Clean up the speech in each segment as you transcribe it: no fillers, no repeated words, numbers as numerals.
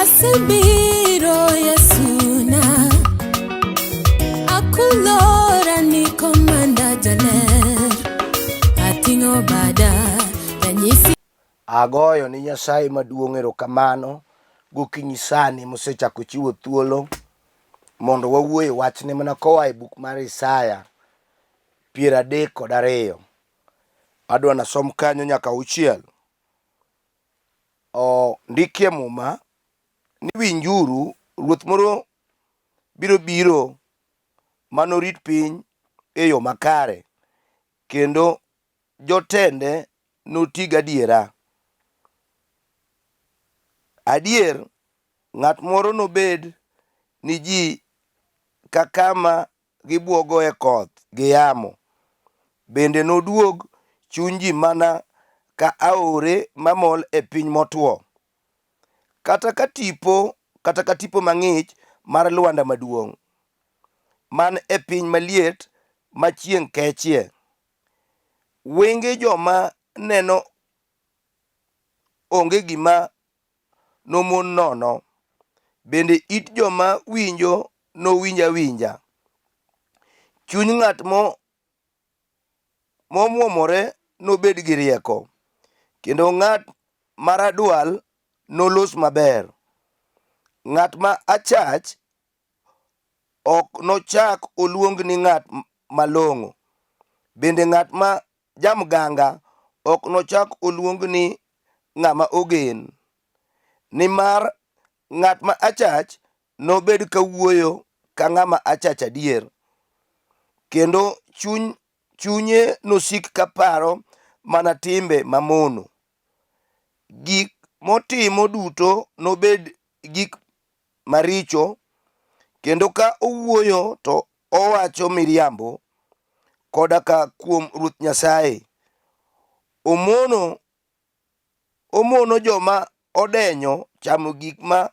Asebiro Yesuna, akulora ni komanda jaler, ating'o bada ranyisi. Agoyo ni Nyasaye maduong' erokamano gokinyi sani mosechako chiwo thuolo mondo wawuo e wachne mana koa e buk mar Isaya 32. Adwa nasom kanyo nyaka auchiel. Ondikie Muma ni winjuru, ruoth moro biro biro manorit piny e yo makare kendo jotende noti gadiera. Adier, ng'at moro nobed ni ji ka kama gibwogoe koth gi yamo, bende noduog chuny ji mana ka aore mamol e piny motwo, kata ka tipo kata ka tipo mang'ich mar lwanda maduong' man e piny maliet ma chieng' kechie. Wenge joma neno onge gima nomon nono, bende it joma winjo nowinj awinja. Chuny ng'at mo momwomore nobed gi rieko, kendo ng'at ma radwal nolos maber. Ng'at ma achach ok nochak oluong ni ng'at malong'o, bende ng'at ma jamganga ok nochak oluong ni ng'ama ogen, nimar ng'at ma achach nobed kawuoyo ka ng'ama achach adier, kendo chuny, chunye nosik kaparo mana timbe mamono. Gik motimo duto nobed gik maricho, kendo ka owuoyo to owacho miriambo, koda ka kuom Ruoth Nyasaye. Omono, omono joma odenyo chamo gik ma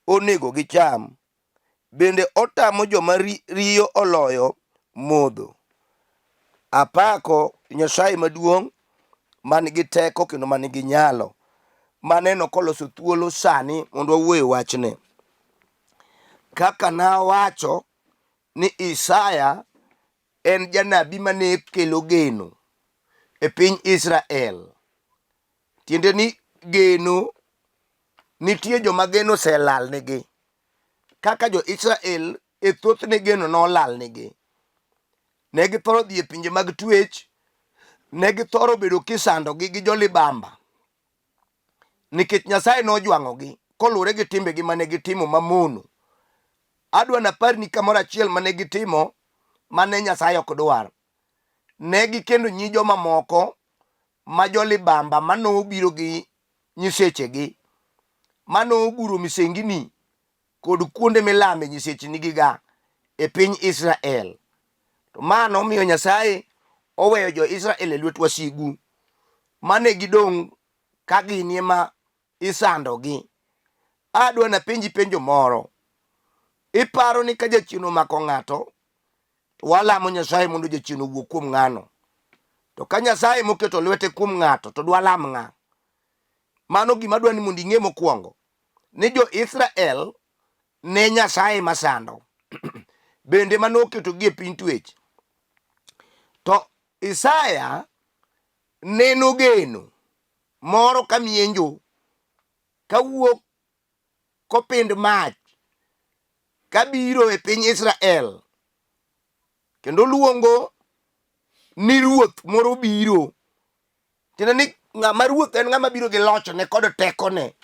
onego gicham, bende otamo joma riyo oloyo modho. Apako Nyasaye maduong' man gi teko kendo man gi nyalo maneno koloso thuolo sani mondo wawuo e wachne. Kaka nawacho ni Isaya en janabi mane kelo geno e piny Israel. Tiende ni geno nitie joma geno oselalnigi. Kaka jo-Israel e thothne geno nolalnigi. Ne githoro dhi e pinje mag twech, ne githoro bedo kisandogi gi jolibamba nikech Nyasaye nojwang'ogi koluwore gi timbegi mane gitimo mamono. Adwa naparni kamoro achiel mane gitimo mane Nyasaye ok dwar. Ne gikendo nyi jomamoko ma jolibamba manobiro gi nyisechegi, manoguro misengini kod kuonde milame nyisechnigiga e piny Israel. To ma nomiyo Nyasaye oweyo jo-Israel e lwet wasigu, mane gidong' ka ginie ma isandogi. Adwa napenji penjo moro. Iparo ni ka jachien omako ng'ato, to walamo Nyasaye mondo jachien owuog kuom ng'ano. To ka Nyasaye moketo lwete kuom ng'ato, to dwalam ng'a? Mano gima adwa ni mondo ing'e mokwongo, ni jo-Israel ne Nyasaye masando, bende ma noketogi e piny twech. To Isaya neno geno moro ka mienjo kawuok kopind mach kabiro e piny Israel kendo luongo ni ruoth moro biro. Tiende ni ng'ama ruoth en ng'ama biro gi lochne kod tekone.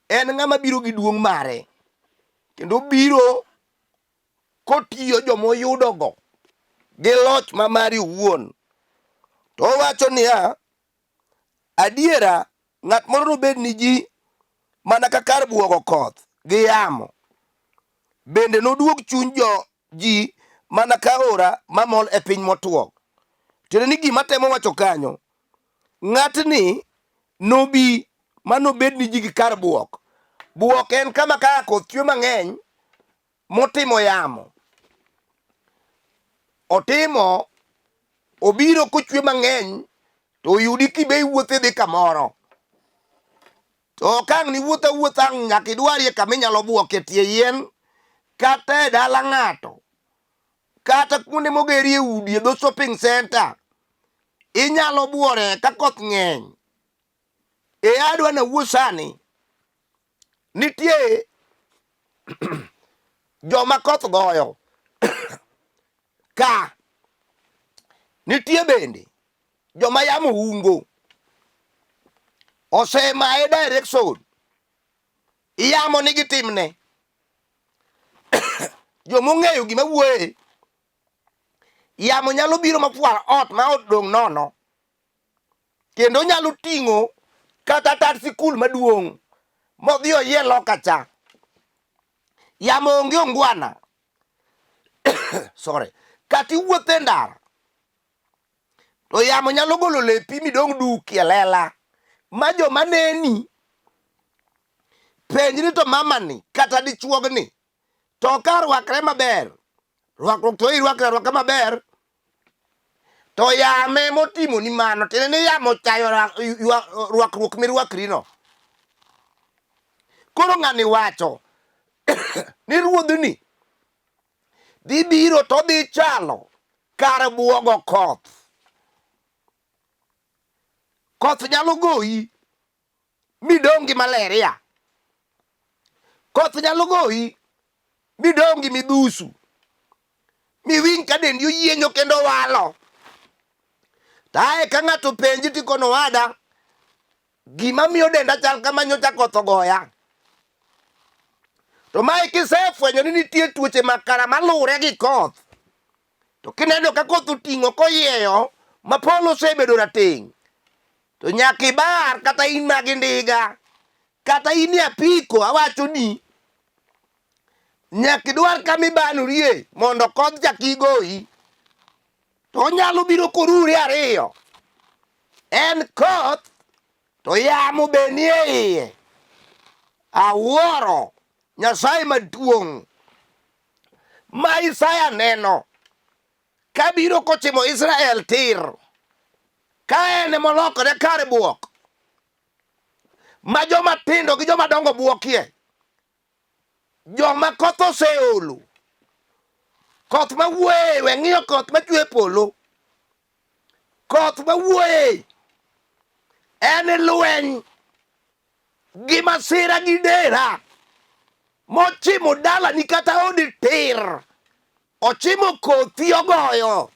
En ng'ama biro gi duong' mare. Kendo biro kotiyo joma oyudogo gi loch ma mare owuon. To owacho niya, adiera ng'at moro nobed ni ji mana ka kar buogo koth gi yamo. Bende noduog chuny jo ji mana ka aora mamol e piny motwo. Tiende ni gima temo wacho kanyo, ng'atni nobi ma nobed ni ji gi kar buok. Buok en kama ka koth chwe mang'eny motimo yamo, otimo obiro kochwe mang'eny to oyudi kibe iwuotho idhi kamoro. To ok ang' niwuoth awuotha ang' nyaka idwarie kama inyalo buokie tie yien kata e dala ng'ato kata kuonde mogerie udi e dho shopping center inyalo buore ka koth ng'eny. E adwa nawuo sani nitie joma koth goyo ka nitie bende joma yamo ungo osemaye direction yamo nigi timne joma ong'eyo gima wuoye yamo nyalo biro mafuar ot ma ot dong' nono kendo nyalo ting'o kata tat sikul maduong' modhi oyie loka cha yamo onge ongwana sorry kata iwuotho e ndara to yamo nyalo golo lepi midong' duk e lela ma joma neni penj ni to mamani kata dichuogni to ka rwakre maber rwakruok to irwakre arwaka maber to yame motimoni mano tiende ni yamo ochayo rwakruok mirwakrino koro ng'ani wacho ni ruodhni dhi biro to odhi chalo kar buogo koth. Koth nyalo goyi midong' gi malaria. Koth nyalo goyi midong' gi midhusu miwinj ka dendi oyienyo kendo walo. To ae ka ng'ato penji tikono owada Gima miyo denda chal kama nyocha koth ogoya. To mae kisefwenyo ni nitie tuoche makara maluwre gi koth, to kineno ka koth oting'o koyieyo ma polo osebedo rateng', to nyaka ibar kata in ma gi ndiga, kata in e apiko, awachoni, nyaka idwar kama ibanorie mondo kodh cha kik goyi. To onyalo biro korure ariyo. En koth to yamo be nie iye. Awuoro Nyasaye maduong' ma Isaya neno kabiro kochimo Israel tir ka en emolokore kar bwok ma joma tindo gi joma dongo bwokie. Joma koth oseolo, koth mawuoye, we ng'iyo koth machwe e polo. Koth mawuoye en lweny gi masira gi dera mochimo dalani kata odi tir, ochimo kothi ogoyo,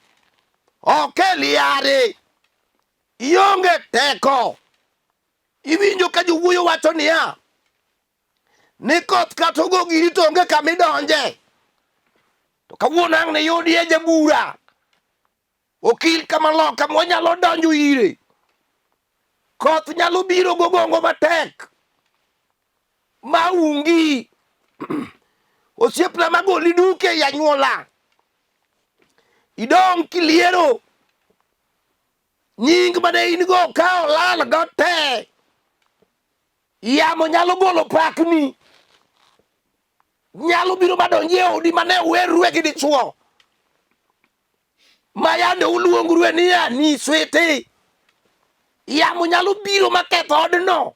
okel yare, ionge teko. Iwinjo ka jowuoyo wacho niya, ni koth kata ogo giri to onge kama idonje. To kawuono ang' niyudie jabura, okil kama loka mwanyalo donjo ire. Koth nyalo biro gogongo matek ma ungi osiepna magoli duke e anyuola idong' kiliero nying mane in go ka olal go te Yamo nyalo golo pakni, nyalo biro madonji e odi mane uherrue gi dichwo ma yande uluongrue ni ani switi. Yamo nyalo biro maketh odno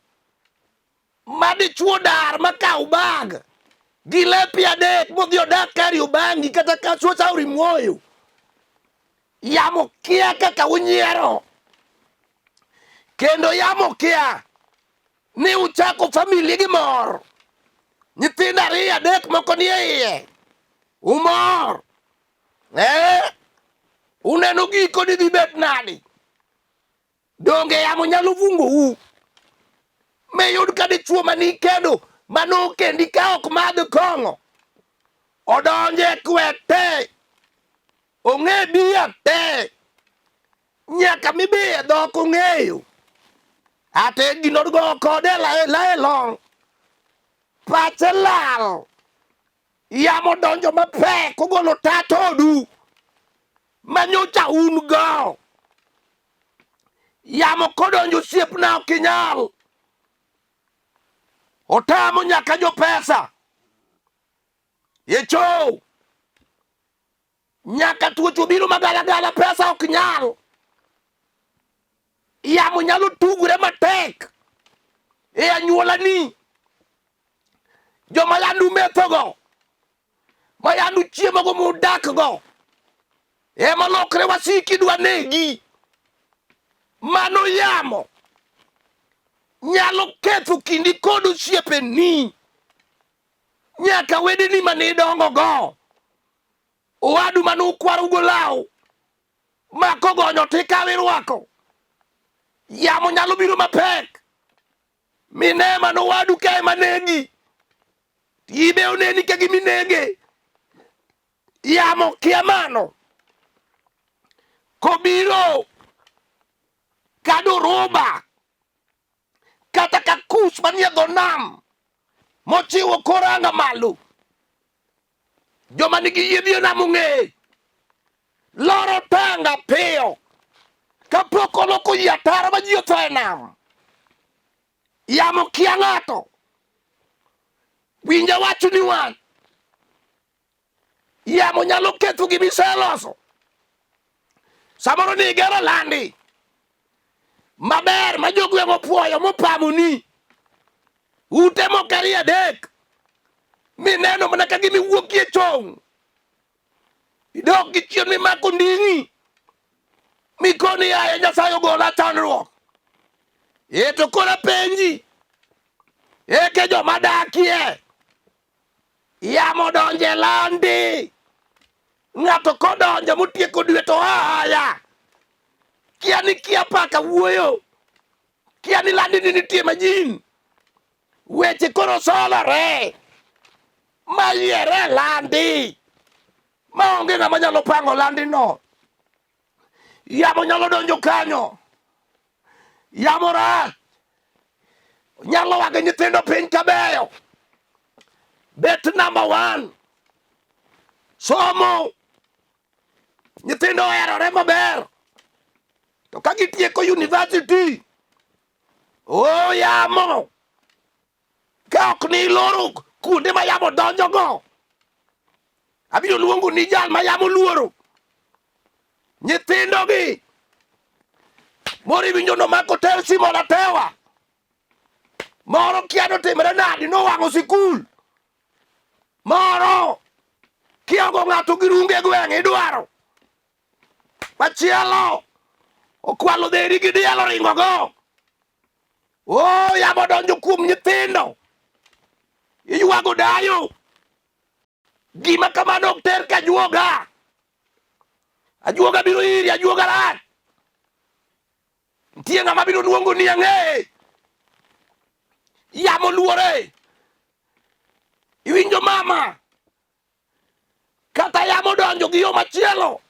ma dichwo dar makaw bag gi lepi adek modhi odak Kariobangi kata Kachwa Sauri Moyo. Yamo kia kaka unyiero kendo yamo kia ni uchako famili gi mor. Nyithindo ariyo adek moko nie iye umor eh? Uneno giko ni dhi bet nadi? Donge yamo nyalo vungou miyud ka dichwo mane ikendo mane okendi ka ok madh kong'o odonje kwete ong'e bia te nyaka mibiye dhok ong'eyo ate gino go kode lae long pache lal yamo donjo mapek ogolo tat odu manyocha un go yamo kodonjo osiepna ok inyal otamo nyaka jopesa yecho nyaka tuoche obiro magalagala pesa ok nyal yamo nyalo tugre matek. E anyuolani, joma yande umethogo, ma yande uchiemogo mudakgo, ema lokre wasiki dwa negi. Mano yamo nyalo ketho kindi kod osiepeni, nyaka wedeni mane idongogo, owadu mane ukwarugo law, ma kogonyo to ikawo irwako. Yamo nyalo biro mapek mine mano owadu ka ema negi, ibe oneni ka gima inege. Yamo kia mano kobiro ka dhoruba kata ka kus manie dho nam mochiwo koranga malo. Joma nigi yiedhi e nam ong'e loro tanga piyo kapok oloko yie ataro ma ji otho e nam. Yamo kia ng'ato. Winja wachni wan. Yamo nyalo ketho gima iseloso. Samoro ni igero landi maber ma jogweng' opuoyo mopamoni. Ute moko ariyo adek mineno mana ka gima iwuokie chong'. Idok gi chien mimako nding'i mikoni yaye Nyasaye ogola chandruok. E to koro apenji, eke joma dakie yamo donje landi. Ng'ato kodonjo motieko dwe to aya. Kia ni kia paka wuoyo. Kia ni landi ni nitie majin. Weche koro solore. Ma yiere landi. Ma onge ng'ama nyalo pango landi no. Yamo nyalo donjo kanyo. Yamo rach. Nyalo wago nyithindo piny kabeyo. Bet number one. Somo. Nyithindo oherore maber. To ka gitieko university, o yamo. Ka ok ni iloro kuonde ma yamo donjogo, abiro luongo ni jal ma yamo luoro. Nyithindogi moro iwinjo nomako tel Simon Atewa, moro kia notimre nadi nowang'o sikul, moro kia ogo ng'ato gi runge e gweng' idwaro, machielo okwalo dheri gi diel oringogo. O yamo donjo kuom nyithindo, iywago dayo. Gima kamano ok ter ka ajuoga. Ajuoga biro iri, ajuoga rach. Nitie ng'ama biro luongo ni ang'eye. Yamo luore. Iwinjo mama? Kata yamo donjo gi yo machielo.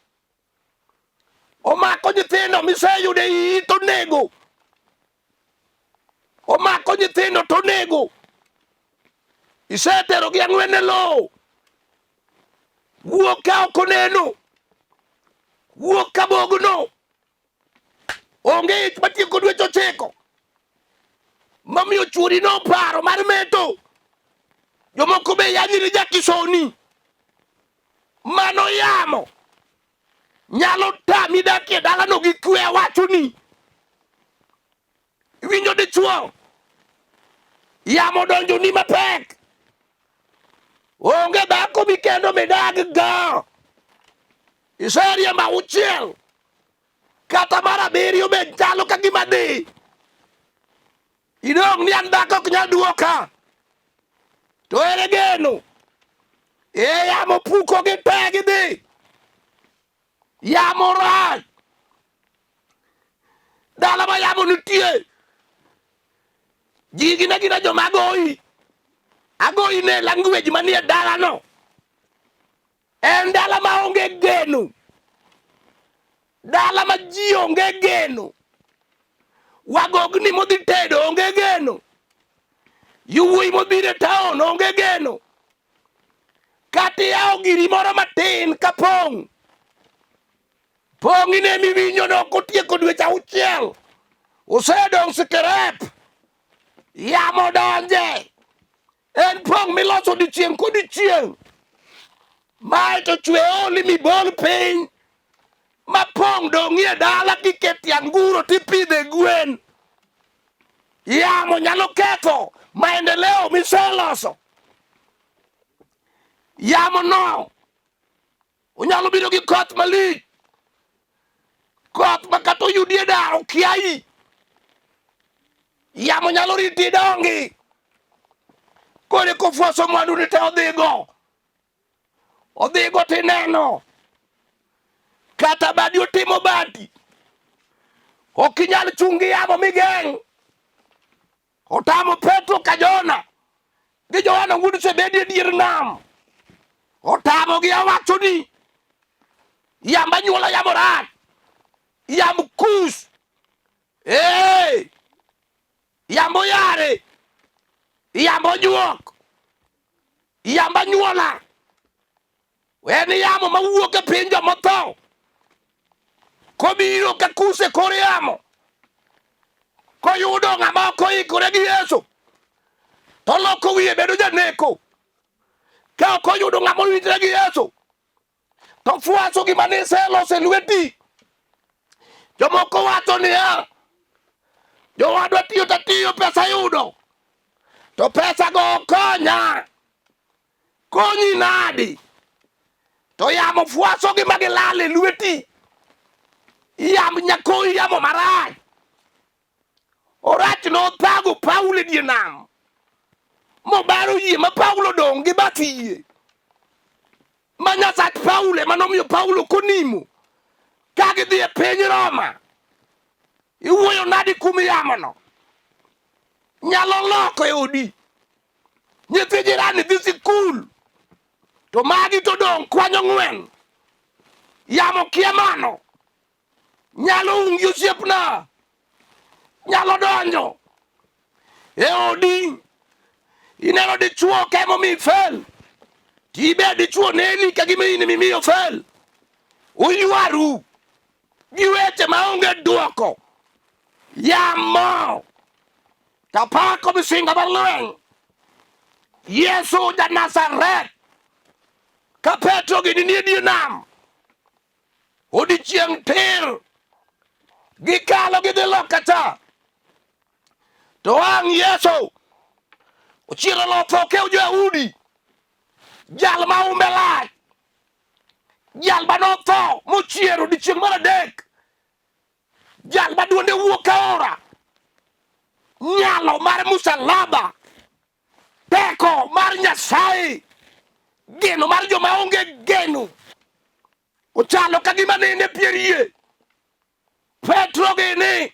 Omako nyithindo miseyudo e iyi to nego. Omako nyithindo to nego. Isetero gi ang'wen e lowo. Wuok ka ok oneno. Wuok ka bogno. Onge ich matieko dweche ochiko. Momiyo chuori noparo mar meto. Jomoko be yanyi ni jakisoni. Mano yamo. Nyalo tami dakie dalano gi kwe awachoni. Iwinjo dichuo? Yamo donjoni mapek. Onge dhako mikendo midag go. Iseriembo auchiel kata mar abiriyo be chalo ka gima dhi. Idong' ni an dhako ok nyal duoka. To ere geno? E yamo puko gi te gidhi. Yamo rach. Dala ma yamo nitie. Ji gin agina joma agoyi. Agoyi ne language manie dalano. En dala ma onge geno. Dala ma ji onge geno. Wagogni modhi tedo onge geno. Yowuoyi mobiro e town onge geno. Kata iyawo giri moro matin kapong'. Pong' ine miwinjo no kotieko dweche auchiel. Osedong' sikerep. Yamo donje. En pong' miloso odiechieng' kodiechieng'. Mae to chwe oli mibol piny. Ma pong' dong'ie dala kiketie anguro tipidhe gwen. Yamo nyalo ketho maendeleo miseloso. Yamo no onyalo biro gi koth malich, koth ma kata oyudi e dar okiayi. Yamo nyalo riti idongi. Koro kofwaso mwandu ni te odhigo. Odhigo tineno. Kata badi otimo badi. Ok inyal chung' gi yamo migeng'. Otamo Petro ka Jona gi Johana wuod Zebedi e dier nam. Otamogi awacho ni yamb anyuola yamo rach, yamb kus, ee, yamb oyare, yamb ojuok, yamb anyuola. En yamo mawuok e piny jomotho kobiro ka kus e kor yamo koyudo ng'ama ok oikore gi Yesu to loko wiye bedo janeko. Ka ok oyudo ng'ama owinjore gi Yesu to fwaso gima niseloso e lweti. Jomoko wacho niya, jowadwa tiyo tatiyo pesa yudo to pesa go konya. Konyi nadi? To yamo fwaso gi ma gilal e lweti. Yamb nyakoyi yamo marach. Orach nothago Paulo e dier nam. Mobaro yie ma Paulo odong' gi bath yie. Ma Nyasach Paulo ema nomiyo Paulo konimo ka gidhi e piny Roma. Iwuoyo nadi kuom yamono? Nyalo loko e odi. Nyithi jirani dhi sikul to magi to dong' kwanyo ng'wen. Yamo kia mano. Nyalo ungi osiepna. Nyalo donjo e odi. Ineno dichuo ka emomiyo ifel. Tibe dichuo neni ka gima in emimiyo fel. Uywaru gi weche maonge dwoko. Yamo Tapako misinga mar lweny. Yesu ja Nazareth. Ka Petro gini nie dier nam. Odiechieng' tir. Gikalo gidhi loka cha. To ang' Yesu ochiero lotho okew jo-Yahudi. Jal ma umbe lach. Jal ma notho mochier odiechieng' mar adek. Jal ma duonde wuok ka aora, nyalo mar musalaba, teko mar Nyasaye, geno mar joma onge geno, ochalo ka gima nene pier yie. Petro gini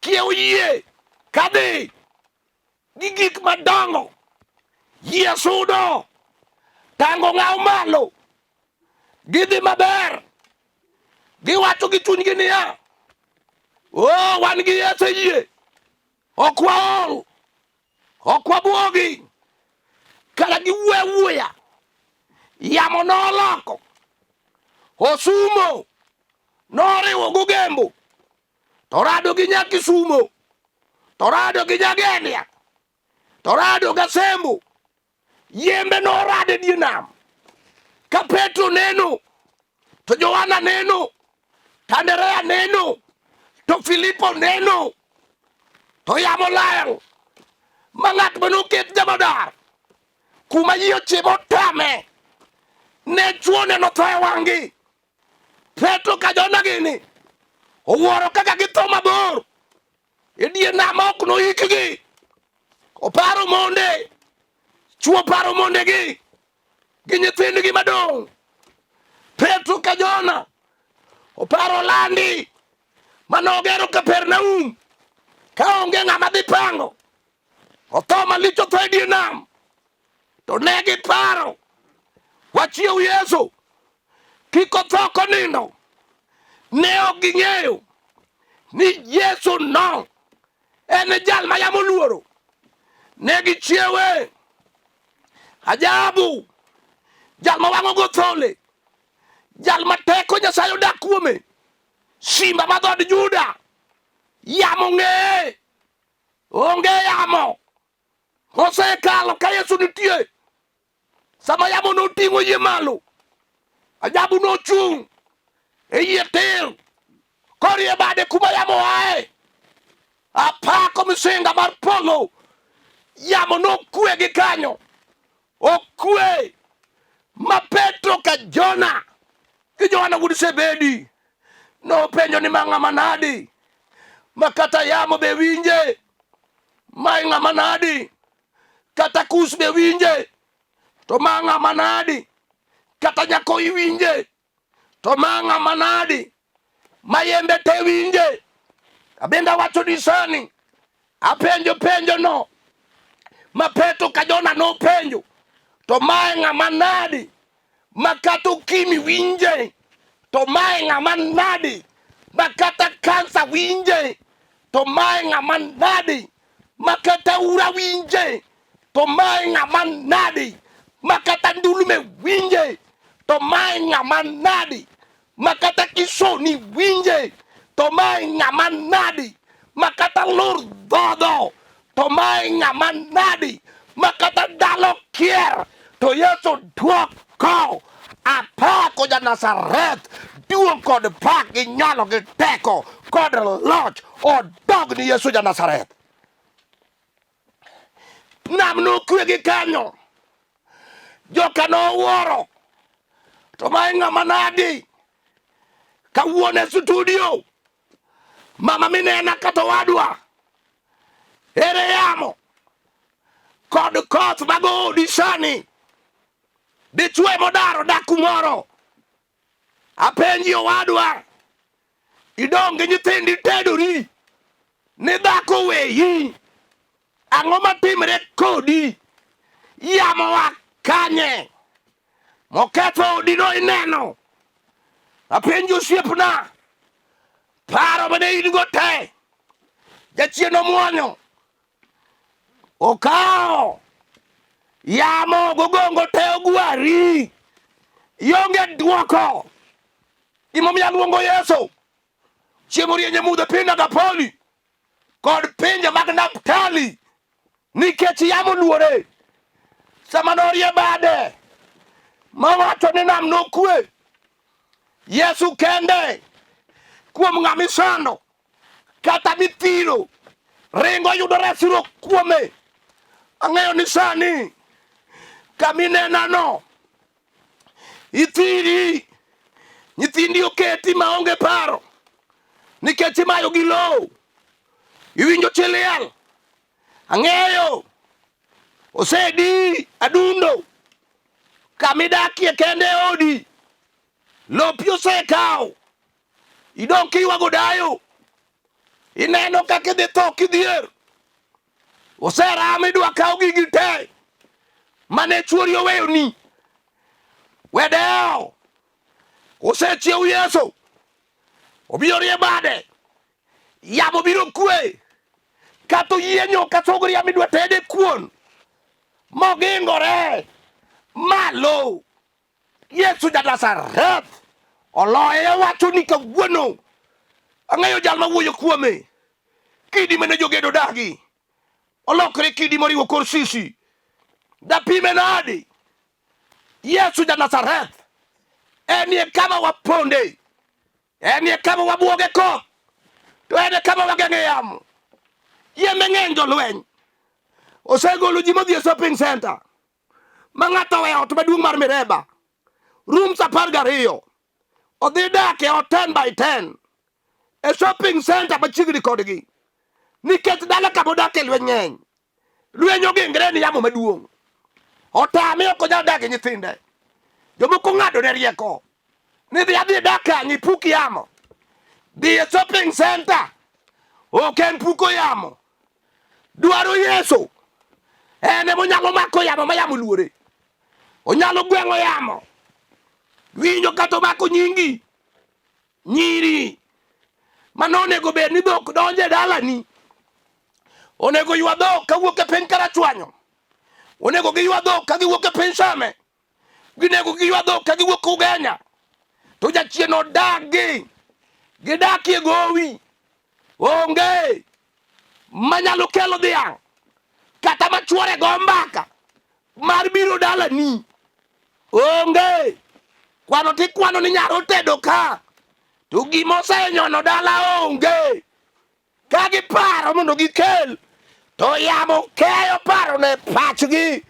kiew yie kadhi gi gik madongo. Yie sudo, tango ng'aw malo, gidhi maber. Giwacho gi chunygi niya, o wan gi Yesu e yie, ok waol, ok wabwogi. Kata giwuoyo awuoya, yamo noloko, osumo noriwo gogembo to rado gi Nyakisumo, to rado gi Nyagenia, to rado gi Asembo. Yembe norado e dier nam. Ka Petro neno, to Johana neno, to Anderea neno, to Filipo neno, to yamo lal ma ng'at mane oket jamadar kuma yie ochimo otame ne chuo neno tho e wang'gi. Petro ka Jona gini owuoro kaka githo mabor e dier nam ok noikgi. Oparo monde, chuo paro mondegi gi nyithindgi madong'. Petro ka Jona oparo landi manogero Kapernaum ka onge ng'ama dhi pango. Otho malich otho e dier nam. To ne giparo wachiew Yesu kik otho konindo. Ne ok ging'eyo ni Yesu no en e jal ma yamo luoro. Ne gichiewe. Ajabu! Jal ma wang'o go thole. Jal ma teko Nyasaye odak kuome. Simba ma dhood Juda. Yamo ng'eye. Onge yamo. Osekalo ka Yesu nitie. Sama yamo noting'o yie malo, ajabu nochung' e yie tir korie bade kuma yamo ae. Apako misinga mar polo. Yamo nokwe gi kanyo. Okwe ma Petro ka Jona gi Johana wuod Zebedi nopenjo ni ma ng'ama nadi ma kata yamo be winje, mae ng'ama nadi kata kus be winje, to ma ng'ama nadi kata nyako iwinje, to ma ng'ama nadi ma yembe te winje. Abende awacho ni sani apenjo penjo no ma Petro ka Jona nopenjo, to mae ng'ama nadi ma kata okimi winje, to mae ng'ama nadi ma kata kansa winje, to mae ng'ama nadi ma kata ura winje, to mae ng'ama nadi ma kata ndulume winje, to mae ng'ama nadi ma kata kisoni winje, to mae ng'ama nadi ma kata lur dhodho, to mae ng'ama nadi ma kata dalo kier, to Yesu dwoko apako ja Nazareth, duong' kod pak gi nyalo gi teko kod loch odog ni Yesu ja Nazareth. Nam nokwe gi kanyo, joka nowuoro, to mae ng'ama nadi kawuono e studio mama minena kata owadwa ere yamo kod koth mago odi sani dichwe modaro dak kumoro apenji owadwa idong' gi nyithindi tedori ni dhako weyi ang'o matimre kodi yamo wa kanye moketho odino ineno apenji osiepna paro mane in go te jachien omwonyo okawo yamo gogongo te ogwari ionge dwoko gimomiyo aluongo Yesu chieng' orieny e mudho e piny Nagapoli kod pinje mag Naptali nikech yamo luore sama norie bade mawacho ni nam nokwe Yesu kende kuom ng'ama isando kata mithiro ringo yudo resruok kuome. Ang'eyo ni sani kama inenano ithiri, nyithindi oketi maonge paro nikech imayo gi lowo, iwinjo chi liel. Ang'eyo osedi adundo kama idakie kende e odi, lopi osekaw Idong' kiywago dayo. Ineno kaka idhi tho kidhier. Oseram idwa kaw gigi te mane chuori oweyoni. We dewo. Osechiew Yesu. Obiro rie bade. Yamo biro kwe. Kata oyienyo kata ogria midwa tede kuon. Mogingore malo. Yesu ja Nazareth oloye wacho ni kawuono ang'eyo jal mawuoyo kuome kidi mane jogedo dagi olokre kidi moriwo kor sisi dapime nadi Yesu ja Nazareth enie kama waponde enie kama wabuoge koth to en e kama wageng'e yamo yembe ng'eny jolweny osegolo ji modhi e shopping center ma ng'ato oweyo ot maduong' mar Mireba rooms 12 odhi dak e ot 10 by 10 e shopping center machiegni kodgi nikech dala kama odak e lweny ng'eny lweny ogingre ni yamo maduong' otame ok onyal dak gi nyithinde jomoko ng'ado ne rieko ni dhi adhi dak kanye ipuk yamo dhi e shopping center ok en puko yamo Dwaro Yesu en ema onyalo mako yamo ma yamo luore. Onyalo gweng'o yamo. Winjo kata omako nyingi. Nyiri mano onego bed ni dhok donjo e dalani. Onego ywa dhok kawuok e piny Karachuonyo. Onego giywa dhok ka giwuok e piny Same. Ginego giywa dhok ka giwuok Ugenya. To jachien odagi. Gidakie gowi. Onge manyalo kelo dhiang' kata ma chwore go mbaka mar biro dalani. Onge. Kwano tikwano ni nyar otedo ka to gima osenyono dala onge. Ka giparo mondo gikel, to yamo keyo paro ne pachgi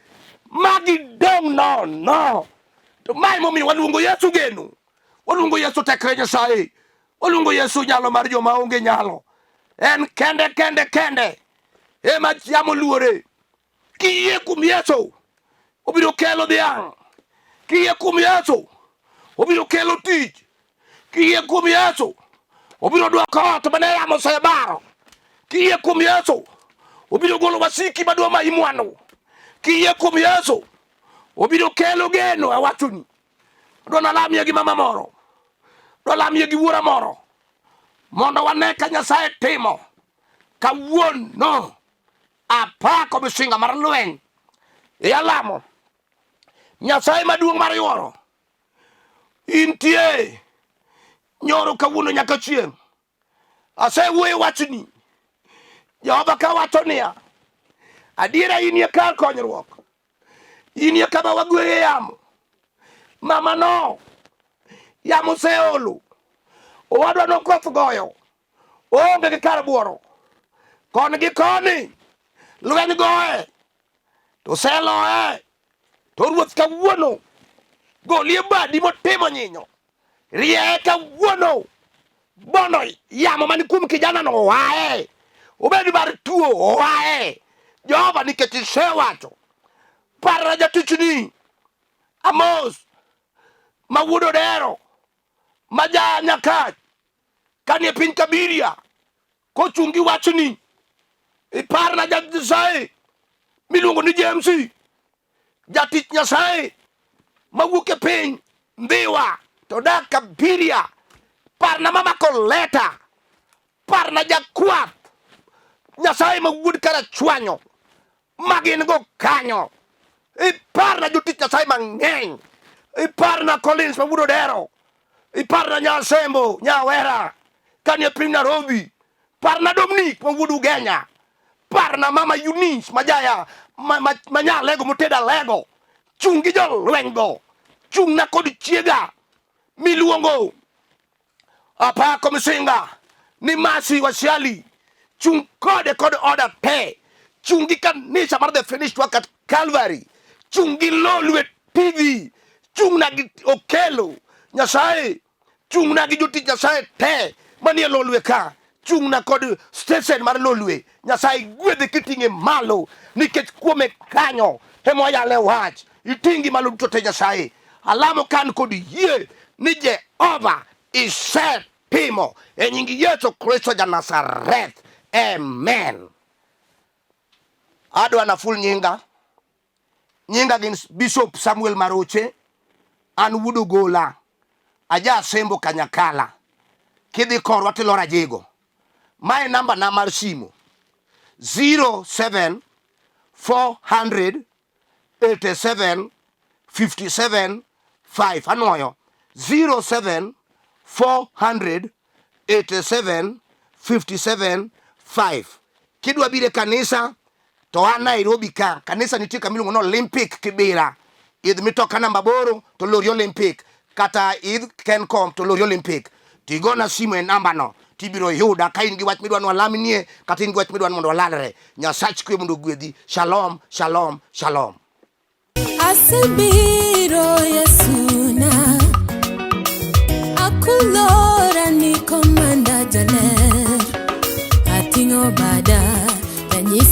ma gidong' nono. To mae momiyo waluongo Yesu geno, waluongo Yesu tekre Nyasaye, waluongo Yesu nyalo mar joma onge nyalo. En kende kende kende ema yamo luore. Kiyie kuom Yesu, obiro kelo dhiang'. Kiyie kuom Yesu, obiro kelo tich. Kiyie kuom Yesu, obiro dwoko ot mane yamo osebaro. Kiyie kuom Yesu, obiro golo wasiki madwa mayi mwandu. Kiyie kuom Yesu, obiro kelo geno awachoni. Adwa nalamie gi mama moro, adwa lamie gi wuora moro, mondo wane ka Nyasaye timo kawuono. Apako misinga mar lweny e alamo Nyasaye maduong' mar yuoro intie nyoro kawuono nyaka chieng'. Asewuoyo wachni Jehova kawacho niya, adiera inie kar konyruok, inie kama wagweye yamo. Mama no yamo oseolo, owadwa no koth goyo, oonge gi kar buoro koni gi koni lweny goye to oseloye to ruoth kawuono golie badi motimo nyinyo rieye kawuono bondo yamo man kuom kijanano oaye obed mar tuo oaye jehova nikech isewacho parna jatichni amos ma wuod odero ma ja nyakach kanie piny Kabiria kochung' gi wachni iparna Nyasaye miluongo ni James jatich Nyasaye mawuok e piny Ndhiwa to dak Kabiria parna mama Koleta parna jakwath Nyasaye ma wuod Karachuanyo ma gin go kanyo. Iparna jotich Nyasaye mang'eny. Iparna Collins ma wuod Odero. Iparna Nyasembo Nyawera kanie piny Nairobi. Parna Dominic ma wuod Ugenya. Parna mama Eunice ma jaya ma, ma, ma nyalego motedo alego. Chung' gi jolweny go. Chung'na kod chiega miluongo Apako Misinga ni Masi Wasiali chung' kode kod oda te chung' gi kanisa mar The Finished Work at Calvary chung' gi Lolwe TV chung' na gi Okelo Nyasaye chung' na gi jotich Nyasaye te manie Lolwe ka chung' na kod station mar Lolwe Nyasaye gwedhe kiting'e malo nikech kuome kanyo ema wayale wach iting'gi malo duto te Nyasaye alamo kan kod yie ni Jehova isetimo e nying Yesu Kristo ja Nazareth amen adwa naful nyinga Nyinga gin Bishop Samuel Maroche, an wuod Ogola, aja Asembo Kanyakala. Kidhi korwa tilor Ajigo. Mae namba na mar simo 07 400 87 57 5 anwoyo 07 400 87 57 5 kidwa biro e kanisa to an Nairobi ka kanisa nitie kama iluongo ni Olympic Kibera idh mitoka namba 8 to lori Olympic kata idh Kencom to lori Olympic tigona simu e namba no tibiro yuda ka in gi wach midwa ni walamnie kata in gi wach midwa ni mondo walalre Nyasach kwe mondo ogwedhi shalom shalom shalom Asebiro Yesuna, akulora ni komanda jaler, ating'o bada ranyisi.